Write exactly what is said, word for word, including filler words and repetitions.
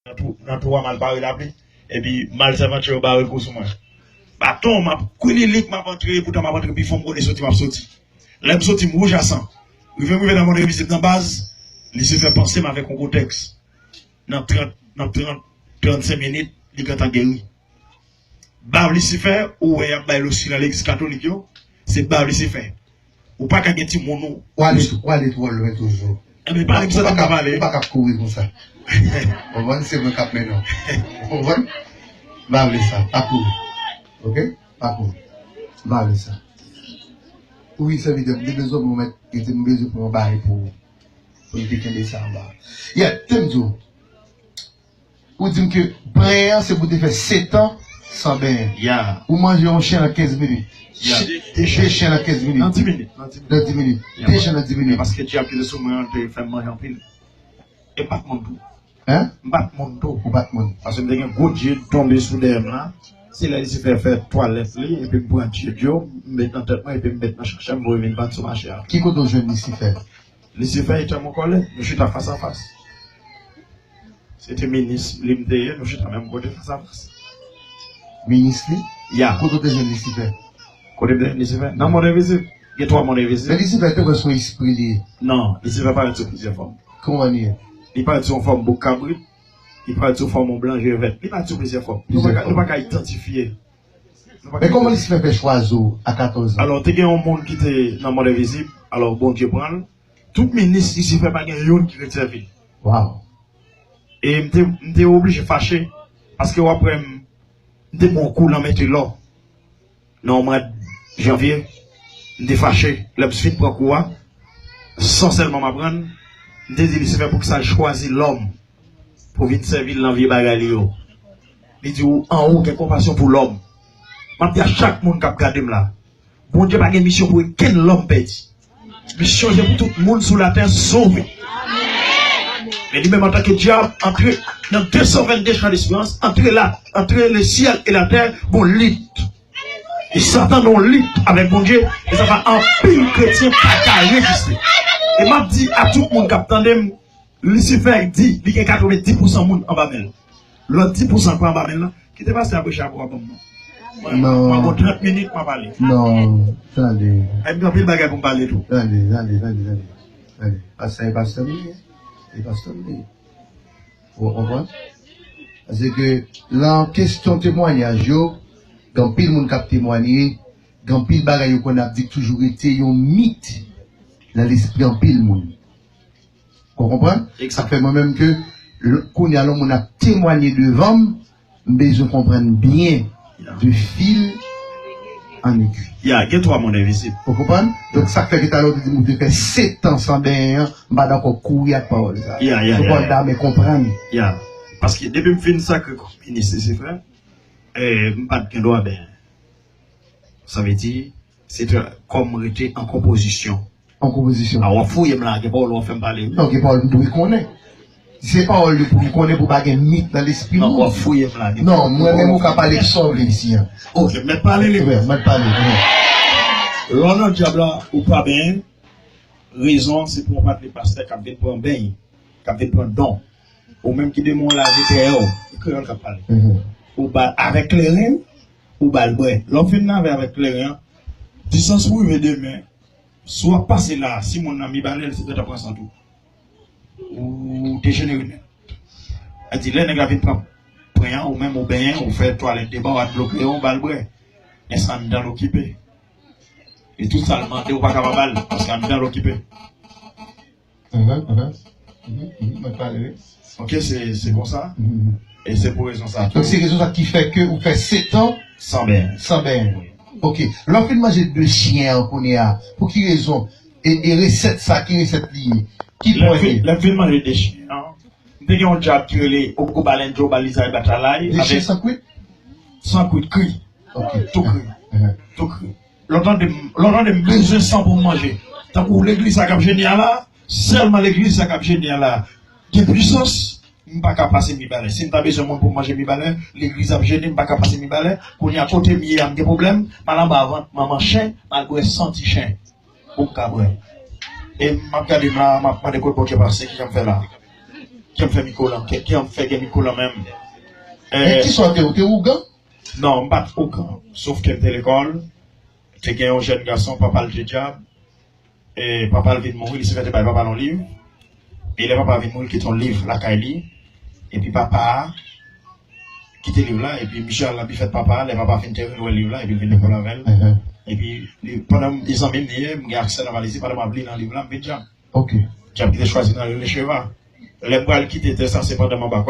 nan twou, nan twou a m al pare lapli. Epi malsèvant yo bare kou sou mwen. Baton, m ap kwililik, m ap antre, poutan m ap antre pi fon m konnen soti, m ap soti. Lè m soti, m wouj a san. Rive m rive nan mòn envizib nan baz, Lisifè panse m avèk yon gwo tèks. Nan trant, nan trant, trannsenk minit, li gentan geri. Bav Lisifè, ou wè y ap bay losi nan legliz katolik yo, se bav Lisifè. Ou pa ka gen timoun ou. W ale, w ale twò lwen toujou. Enben, pale m santi m ka pale. Ou pa ka kouri konsa. Konprann? Se mwen k ap mennen w. Ou konprann? M pa vle sa. Pa kouri. Oke? Pa kouri. M pa vle sa. Wi, sèvitè, m te bezwen pou mèt, m bezwen pran yon bagay pou, pou m te kenbe sa anba. Yeah, te m di w. Ou di m ke benyen an se pou te fè setan san benyen. Ya. Ou manje yon chen nan kenz minit. Ya. Ch-, de chen nan kenz minit. Nan dis minit. Nan dis minit. Nan dis minit. Ya, de chen nan dis minit. Paske dyab ki te sou mwen an te fè m manje anpil. E m pa t moun tou. Hein? M pa t moun tou. Ou pa t moun. Paske m te gen gwo dye tonbe sou dèyè m la. Se lè Lisifè fè twalèt li, epi m pran dye dyo, m met nan tèt mwen, epi m met nan chachè m, voye vin vann sou mache a. Ki kote w jwenn Lisifè? Lisifè etan mon kòlèg, nou chita fas a fas. Se te minis li m te ye, nou chita menm kote fas a fas. Minis li? Ya. Kote w te jwenn Lisifè? Kote m te jwenn Lisifè? Nan mond envizib. Gen twa mond envizib. Men Lisifè te wè se yon espri li ye. Non, Lisifè parèt sou plizyè fòm. Kòman li ye? Li parèt sou yon fòm bouk kabrit, li parèt sou fòm yon blan je vèt. Li parèt sou plizyè fòm. Nou pa ka, nou pa ka idantifye. Men kòman Lisifè fè chwazi w a katòz an? Alò, te gen yon moun ki te nan mond envizib, alò Bondye pran l. Tout minis Lisifè pa gen youn ki ret sèvi l. Wow. E m te, m te oblije fache, paske w ap wè m, m te pran yon kou nan mete lò. Nan yon mwa janvye, m te fache. Lè m fin pran kou a, san sèlman m aprann, m te di Lisifè poukisa l chwazi lòm pou vin sèvi l nan vye bagay li yo. Li di, ou anwo gen konpasyon pou lòm. M ap di a chak moun k ap gade m la, Bondye pa gen misyon pou okenn lòm pèdi. Misyon se pou tout moun sou latè sove. Men li menm antanke dyab, antre nan de san vennde chan desperans, antre la, antre le syèl e latè, gon lit. E Satan nan yon lit avèk Bondye, e sa fè anpil kretyen pa ka reziste. E m ap di a tout moun k ap tande m, Lisifè di li gen katrevenndis pousan moun anba men l. Lòt dis pousan k pa anba men l lan, kite pastè a preche apre w a ban m nan. Mwen, mwen gon trant minit, m a pale. Non, tande. Ay, m gen anpil bagay pou m pale tou. Tande, tande, tande, tande. Tande. Pastè, e pastè m li ye. E pastè m li ye. Ou konprann? Paske lan kesyon temwayaj yo, gen anpil moun k ap temwaye, gen anpil bagay yo konn ap di k toujou rete yon mit nan lespri anpil moun. Ou konprann? Sa fè mwen menm ke l-, kounye a lè yon moun ap temwanye devan m, m bezwen konprann byen de fil an egi. Ya, gen twa mond envizib. Ou konprann? Donk sa k fè ke talè ou te di m ou te fè sèt an san benyen an, m pa dakò kouri ak pawòl sa. Ya, ya, ya, ya. Pawòl la, men konprann. Ya. Paske depi m fin sakre kòm minis Lisifè, eh, m pa t gen dwa benyen. Sa vle di, se te kòm rete an konpozisyon. An konpozisyon. A, w ap fouye m la, gen pawòl w ap fè m pale. Non, gen pawòl m dwe konnen. Se pawòl li pou m konnen pou pa gen mit nan lespri moun. Non, w ap fouye m la, gen pawòl. Non, mwen menm ou ka pale k sa w vle isi an. Ok, mèt pale li. Mèt pale. Lè w nan dyab la, ou pa benyen, rezon se pou yon patnè pastè k ap vin pran beny, k ap vin pran don. Ou menm ki demon lave dèyè w, e kreyòl k ap pale. Ou ba avèk kleren, ou ba l bwè. Lè w fin lave avèk kleren an, distans pou rive demen, si w ap pase la, si moun nan Mibalè, l se gentan pran sant ou. Ou dejenere nèt. Sa di, lè nèg la vin pran pwen an, ou menm ou benyen, ou fè twalèt devan, ou ak dlo kleren, ou ba l bwè. Men se anndan l okipe. E tout sa l mande, ou pa ka pa ba l, paske anndan l okipe. Mhm, mhm. Mhm, mhm, mwen pale, wi. Ok, se, se konsa. Mhm. E se pou rezon sa tou. Donk, se rezon sa ki fè ke ou fè sèt an san benyen. San benyen. Wi. Ok. Lè w fin manje de chen an kounye a, pou ki rezon? E, e resèt sa, ki resèt li ye? Ki pwen li ye? Lè m fin manje de chen an, m te gen yon dyab ki rele Ogobalendjo, Balizay, Batalay. De chen san kwit? San kwit, kri. Ok. Tou kri. Mhm. Tou kri. Lè w tande m, lè w tande m bezwen san pou m manje. Tankou legliz sa k ap jene a la, sèlman legliz sa k ap jene a la gen pwisans, m pa ka pase Mibalè. Si m ta bezwen moun pou m manje Mibalè, legliz ap jene, m pa ka pase Mibalè. Kounye a kote m ye a, m gen pwoblèm, m al anba vant manman chen, m al bwè san ti chen pou m ka bwè. E m ap gade m la, m ap mande kot Bondye pase, kisa m fè la? Kè m fè mikwo lan, kè, kè m fè gen mikwo lan menm. Men kisa w te, ou te ougan? Non, m pa t ougan. Sof ke m te lekòl, te gen yon jèn gason, papa l te dyab. E papa l vin mouri, li se fè te bay papa l yon liv. E lè papa vin mouri, li kite yon liv lakay li. Epi papa a kite liv la, epi misye al nan bifèt papa a, lè papa fin tèren, li wè liv la, epi li vin lekòl avè l. Epi li, pandan m, li zanmi m li ye, m gen aksè nan valiz li, pandan m ap li nan liv la, m vin dyab. Ok. Dyab ki te chwazi nan rele Cheva. Lè m pral kite tè sa, se pandan m anba